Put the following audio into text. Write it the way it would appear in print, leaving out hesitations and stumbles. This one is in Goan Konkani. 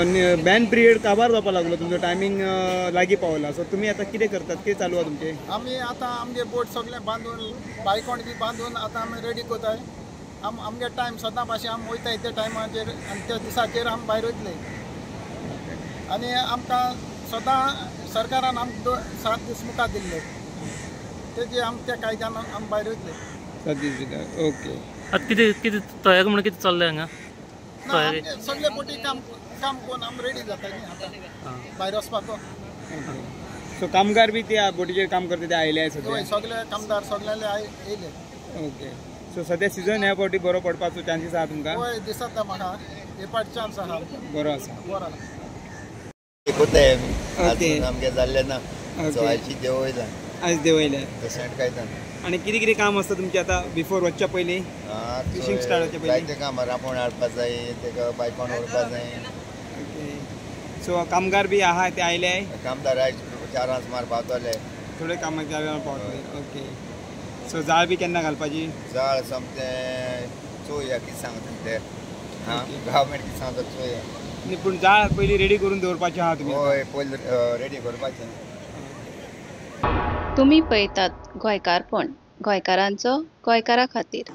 बॅन पिरियड काबार जावपा लागलो, तुमचो टायमींग लागीं पावला, सो तुमी आतां कितें करतात, कितें चालू आहा तुमचें? आमी आतां आमगे बोट सगळें बांदून बायकोण बी बांदून आतां आमी रेडी करताय. आमगे टायम सदां भाशेन आमी वयताय त्या टायमाचेर आनी त्या दिसाचेर आमी भायर वयतले. आनी आमकां सदां सरकारान आमकां 7 दीस मुखार दिल्ले, तेजे आम त्या कायद्यान आमी भायर वयतले. 7 दीस भितर. ओके. आतां कितें कितें तयारी म्हणून कितें चल्लें हांगा? सगळे बोटी काम काम करून आमी रेडी जाता न्ही आतां भायर वचपाक. सो कामगार बी त्या बोटीचेर काम करता ते आयले सगळे? सगळे कामदार सगळ्यांले येयले. ओके. सो सद्या सिजन ह्या फावटी बरो पडपाचो चान्सीस आहा तुमकां? हय, दिसता म्हाका हे फावट चान्स आहा, बरो आसा. बरो ओके. आमगे जाल्लें ना, आयची देंवयला, आयज देंवयले तशें काय जाणा. आनी कितें कितें काम आसता तुमचें आतां बिफोर वचच्या पयलीं, फिशींग स्टार्ट जावच्या पयलीं? जायते काम, रांपोण हाडपा जाय, तेका बायकोण व्हरपा जाय. ओके. सो कामगार बी आहा ते आयले? कामदार आयज 4 सुमार पावतले, थोडे कामाक 4 पावतले. ओके. सो जाळ बी केन्ना घालपाची? जाळ सोमतें चोया कितें सांगता ते, गव्हर्मेंट कितें सांगता चोया. न्ही, पूण जाळ पयलीं रेडी करून दवरपाची आहा तुमी? हय, पयलीं रेडी करपाचें. तुमी पळयतात गोंयकारपण, गोंयकारांचो गोंयकारा खातीर.